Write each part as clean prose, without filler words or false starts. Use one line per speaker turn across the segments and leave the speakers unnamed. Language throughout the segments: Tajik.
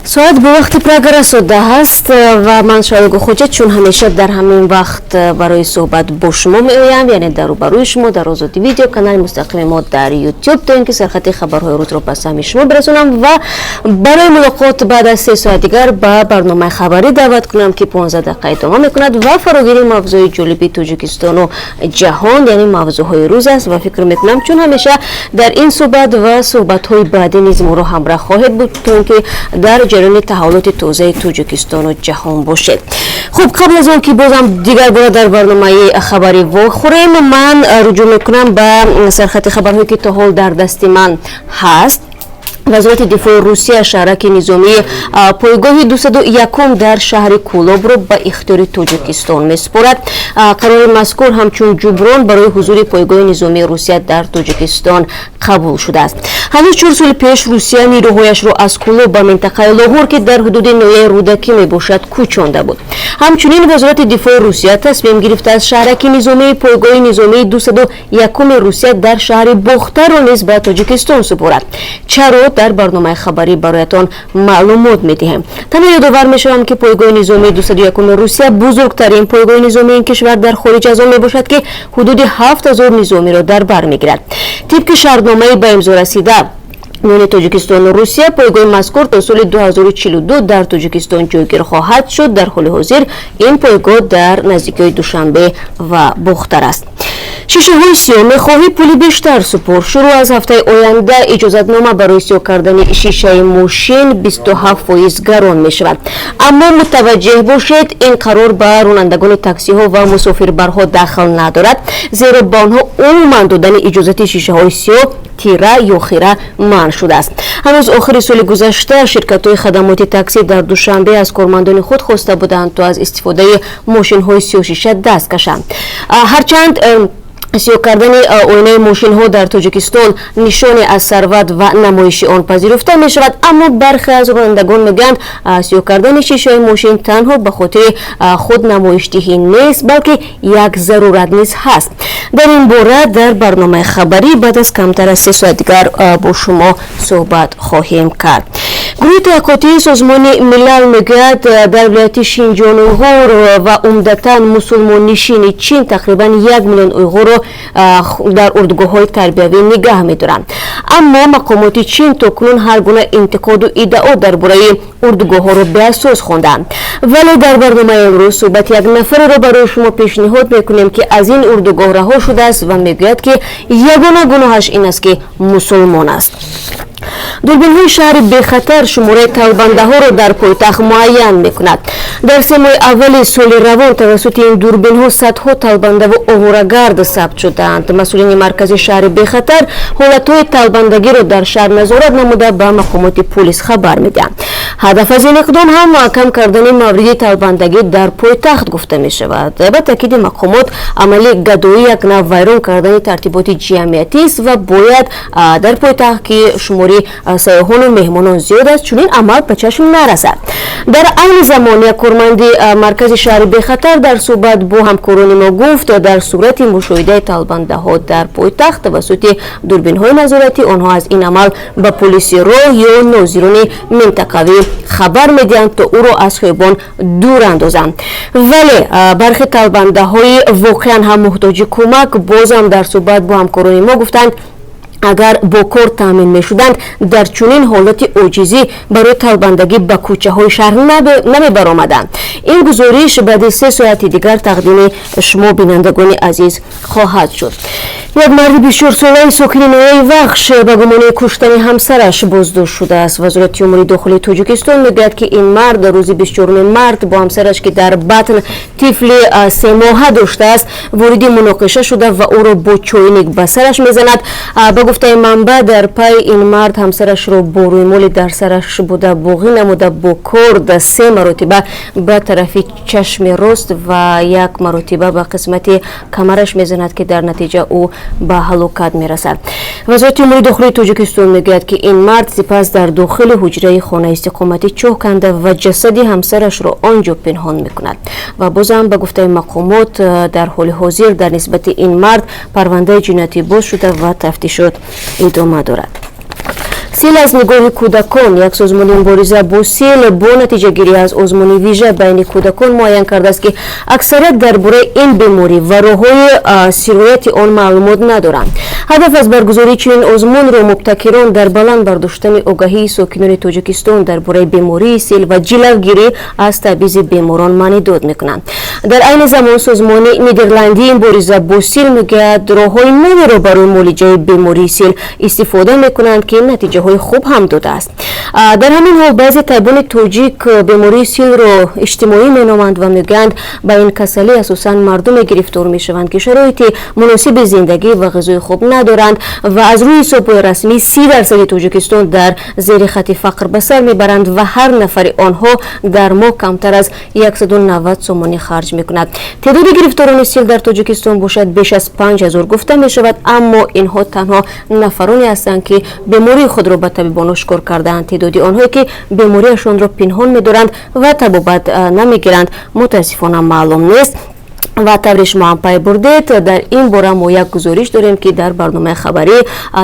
Соат бо вақти Прага расо 10 аст ва ман, Шоигу Хоҷа, чун ҳамеша дар ҳамин вақт барои суҳбат бо шумо меоям, яъне дар рӯбарӯи шумо дар Озоди Видео, канали мустақими мо дар Ютуб, то ин ки сархати хабарҳои рӯзро ба саҳми шумо бирасонам ва барои мулоқот баъд аз 3 соат дигар ба барномаи хабарӣ даъват кунам, ки 15 дақиқа идома мекунад ва фарогири мавзӯи ҷолиби Тоҷикистону ҷаҳон, яъне мавзӯъҳои рӯз аст. Ва фикр мекунам, чун ҳамеша дар ин суҳбат ва суҳбатҳои баъдӣ низ моро ҳамроҳ хоҳед буд, то ин ки дар ҷараёни таҳаввулоти тозаи Тоҷикистону ҷаҳон бошед. Хуб, қабл аз он ки бозам дигар бора дар барномаи хабарӣ вохӯрем, ман руҷӯъ мекунам ба сархати хабарҳое, ки то ҳол дар дасти ман ҳаст. Вазорати дифои Русия шаҳраки низомии пойгоҳи 201 дар шаҳри Кӯлобро ба ихтиёри Тоҷикистон месупорад. Қарори мазкур ҳамчун ҷуброн барои ҳузури пойгоҳи низомии Русия дар Тоҷикистон қабул шудааст. Ҳанӯз 4 соли пеш Русия нирӯҳояшро аз Кӯлоб ба минтақаи Лоҳур, ки дар ҳудуди ноҳияи Рӯдакӣ мебошад, кӯчонда буд. Ҳамчунин Вазорати дифои Русия тасмим гирифтааст, шаҳраки низомии пойгоҳи низомии 201 Русия дар шаҳри Бохтарро низ ба Тоҷикистон супорад. Чаро, дар барномаи хабарӣ бароятон маълумот медиҳем. Танҳо ёдовар мешавам, ки пойгоҳи низомии 201 Русия бузургтарин пойгоҳи низомии ин кишвар дар хориҷ аз он мебошад, ки ҳудуди 7000 низомиро дар бар мегирад. Тибқи шартномаи ба имзо расида миёни Тоҷикистону Русия, пойгоҳи мазкур то соли 2042 дар Тоҷикистон ҷойгир хоҳад шуд. Дар ҳоли ҳозир ин пойгоҳ дар наздикиҳои Душанбе ва Бохтар аст. Шишаҳои сиёҳ мехоҳӣ, пули бештар супор. Шурӯъ аз ҳафтаи оянда иҷозатнома барои сиёҳ кардани шишаи мошин 27% гарон мешавад. Аммо мутаваҷҷеҳ бошед, ин қарор ба ронандагони таксиҳо ва мусофирбарҳо дахл надорад, зеро ба онҳо умуман додани иҷозати шишаҳои сиёҳ, тира ё хира манъ шудааст. Ҳанӯз охири соли гузашта ширкатҳои хадамоти таксӣ дар Душанбе аз кормандони худ хоста буданд, то аз истифодаи мошинҳои сиёҳшиша даст кашанд. Ҳарчанд сиёҳ кардани оинаи мошинҳо дар Тоҷикистон нишоне аз сарват ва намоиши он пазируфта мешавад, аммо бархе аз ронандагон мегӯянд, сиёҳ кардани шишаи мошин танҳо ба хотири худ намоишдиҳӣ нест, балки як зарурат низ ҳаст. Дар ин бора дар барномаи хабарӣ баъд аз камтар аз 3 соат дигар бо шумо суҳбат хоҳем кард. Гурӯҳи таҳқиқотии Созмони Милал мегӯяд, дар вилояти Шинҷон уйғур ва умдатан мусулмоннишини Чин тақрибан 1 миллион уйғурро дар урдугоҳҳои тарбиявӣ нигаҳ медоранд. Аммо мақомоти Чин то кунун ҳар гуна интиқоду иддао дар бораи урдугоҳҳоро беасос хондаанд. Вале дар барномаи имрӯз суҳбати як нафареро барои шумо пешниҳод мекунем, ки аз ин урдугоҳ раҳо шудааст ва мегӯяд, ки ягона гуноҳаш ин аст, ки мусулмон аст. Дурбинҳои шаҳри Бехатар шумораи талбандаҳоро дар пойтахт муайян мекунад. Дар 3 моҳи аввали соли равон тавассути ин дурбинҳо садҳо талбандаву оворагард сабт шудаанд. Масъулини маркази шаҳри Бехатар ҳолатҳои талбандагиро дар шаҳр назорат намуда, ба мақомоти пулис хабар медиҳанд. Ҳадаф аз ин иқдом ҳам кам кардани мавриди талбандагӣ дар пойтахт гуфта мешавад. Ба таъкиди мақомот, амали гадоӣ як нав вайрон кардани тартиботи ҷамъиятист ва бояд дар пойтахт, ки шумори сайёҳону меҳмонон зиёд аст, чунин амал ба чашм нарасад. Дар айни замон як корманди маркази шаҳри Бехатар дар суҳбат бо ҳамкорони мо гуфт, дар сурати мушоҳидаи талбандаҳо дар пойтахт тавассути дурбинҳои назоратӣ, онҳо аз ин амал ба полиси роҳ ё нозирони минтақавӣ хабар медиҳанд, то ӯро аз хиёбон дур андозанд. Вале бархе талбандаҳои воқеан ҳам муҳтоҷи кӯмак бозам дар суҳбат бо ҳамкорони мо гуфтанд, агар бо кор таъмин мешуданд, дар чунин ҳолати оҷизӣ барои талбандагӣ ба кӯчаҳои шаҳр намебаромаданд. Ин гузориш баъди 3 соати дигар тақдими шумо, бинандагони азиз, хоҳад шуд. Як марди 24-солаи сокини ноҳияи Вахш ба гумони куштани ҳамсараш боздошт шудааст. Вазорати умури дохилии Тоҷикистон мегӯяд, ки ин мард рӯзи 24 март бо ҳамсараш, ки дар батн тифли 3-моҳа доштааст, вориди муноқиша шуда ва ӯро бо чойник ба сараш мезанад. Ба гуфтаи манбаъ, дар пай ин мард ҳамсарашро бо рӯймоли дар сараш буда боғӣ намуда, бо корд се маротиба ба тарафи чашми рост ва як маротиба ба қисмати камараш мезанад, ки дар натиҷа ӯ ба ҳалокат мерасад. Вазорати умури дохилии Тоҷикистон мегӯяд, ки ин мард сипас дар дохили ҳуҷраи хонаи истиқоматӣ чоҳ канда ва ҷасади ҳамсарашро он ҷо пинҳон мекунад. Ва бозам, ба гуфтаи мақомот, дар ҳоли ҳозир дар нисбати ин мард парвандаи ҷиноятӣ боз шуда ва тафтишот идома дорад. Сил аз нигоҳи кӯдакон. Як созмони мубориза бо сил бо натиҷагирӣ аз озмуни вижа байни кӯдакон муайян кардааст, ки аксарият дар бораи ин беморӣ ва роҳҳои сирояти он маълумот надоранд. Ҳадаф аз баргузории чунин озмунро мубтакирон дар баланд бардоштани огаҳии сокинони Тоҷикистон дар бораи бемории сил ва ҷилавгирӣ аз табъизи беморон маънидод мекунанд. Дар айни замон созмони нидерландии мубориза бо сил мегӯяд, роҳҳои наверо барои муолиҷаи бемории сил истифода мекунанд, ки натиҷаҳои хуб ҳам додааст. Дар ҳамин ҳол баъзе табибони тоҷик бемории силро иҷтимоӣ меноманд ва мегӯянд, ба ин касалӣ асосан мардуме гирифтор мешаванд, ки шароити муносиби зиндагӣ ва ғизои хуб надоранд. Ва аз рӯи ҳисобҳои расмӣ 30 дарсади Тоҷикистон дар зери хатти фақр ба сар мебаранд ва ҳар нафари онҳо дар моҳ камтар аз 190 сомонӣ харҷ мекунад. Теъдоди гирифторони сил дар Тоҷикистон бошад, беш аз 5000 гуфта мешавад, аммо инҳо танҳо нафароне ҳастанд, ки бемории худро ба табибон ошкор кардаанд. Теъдоди онҳое, ки бемориашонро пинҳон медоранд ва табобат намегиранд, мутаассифона, маълум нест. Ва тавре шумо ҳам пай бурдед, дар ин бора мо як гузориш дорем, ки дар барномаи хабарӣ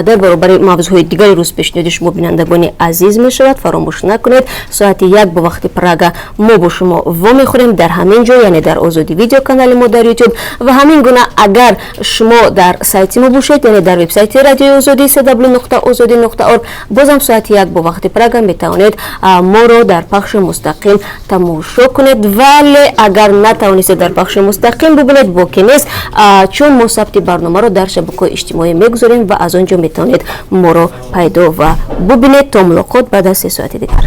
дар баробари мавзӯъҳои дигари рӯз пешниҳоди шумо, бинандагони азиз, мешавад. Фаромӯш накунед, соати 1 бо вақти Прага мо бо шумо вомехӯрем дар ҳамин ҷо, яъне дар Озодӣ Видео, канали мо дар Ютуб. Ва ҳамин гуна агар шумо дар сайти мо бошед, яъне дар вебсайти Радиои Озодӣ, cw.ozodi.org, бозам соати 1 бо вақти Прага метавонед моро дар пахши мустақим тамошо кунед. Вале агар натавонистед дар пахши мустақим бибинед, боке нест, чун мо сабти барномаро дар шабакаҳои иҷтимоӣ мегузорем ва аз он ҷо метавонед моро пайдо ва бубинед. То мулоқот баъд аз 3 соати дигар.